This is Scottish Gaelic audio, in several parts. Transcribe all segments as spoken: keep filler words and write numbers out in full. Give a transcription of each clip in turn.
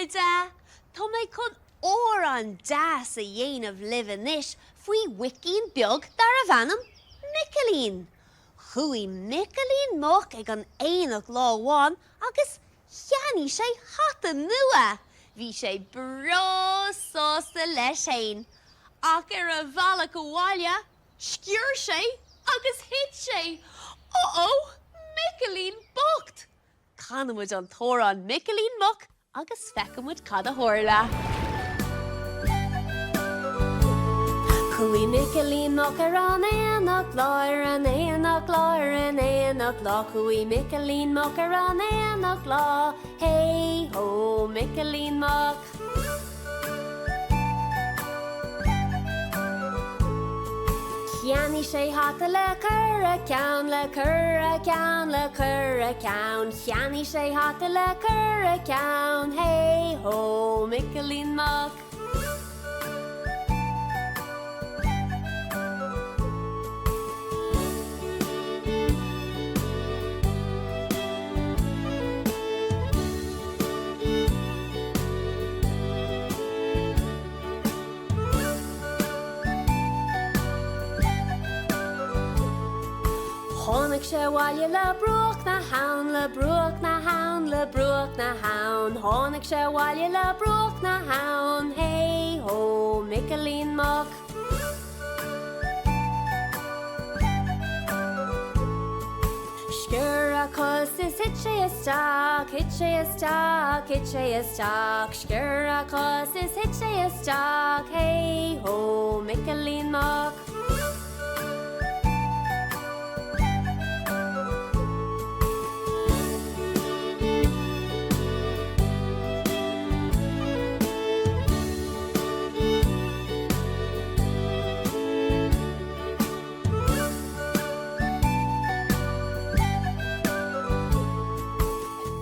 Dè, tha mi a' cur òran deas a dhèanamh leibh a-nis faoi mhuicillinn beag darbh ainm Mickleeann. Chuaigh Mickleeann Muc aig an aonach latha a-mhàin agus cheannaich e hata nua. Bha e brèagha sàsta leis fhèin. Ach air a bhealach abhaile, sgiùrr e agus thit e. Uh-oh, Mickleeann bocht! Canaidh muid an t-òran Mickleeann Muc agus feuchaidh muid càit a tha e. Chuaigh Mickleeann Muc air an aonach latha, air an aonach latha, air an aonach latha. Chuaigh Mickleeann Muc air an aonach latha. Hey ho, Mickleeann Muc. Cheannaich e hata le cur a ceann, le cur a ceann, le cur a ceann. Cheannaich e hata le cur a ceann. Hey ho, Mickleeann Muc. Thàinig e abhaile le bruach na h-abhann, le bruach na h-abhann, le bruach na h-abhann. Thàinig e abhaile le bruach na h-abhann. Hey ho, Mickleeann Muc. Sgiùrr e a' chos is thit e a-steach, thit e a-steach, thit e a-steach. Sgiùrr e a' chos is thit e a-steach. Hey ho, Mickleeann Muc.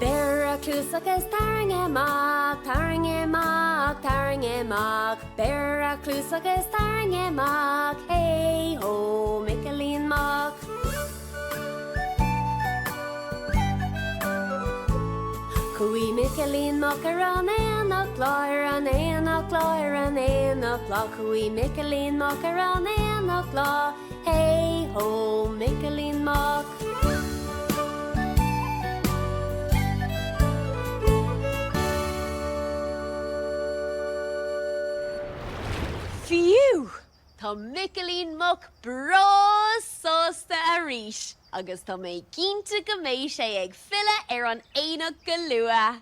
Bheir e cluasach is tarraing e a-mach, tarraing e a-mach, tarraing e a-mach. Bheir e cluasach is tarraing e a-mach. Hey ho, Mickleeann Muc. Chuaigh Mickleeann Muc air an aonach latha, air an aonach latha, air an aonach latha. Chuaigh Mickleeann Muc air an aonach latha. Hey ho, Mickleeann Muc. Fiù! Tha Mickleeann Muc brèagha sàsta a-rithist, agus tha mi cinnteach gum bi e ag filleadh air an aonach gu luath.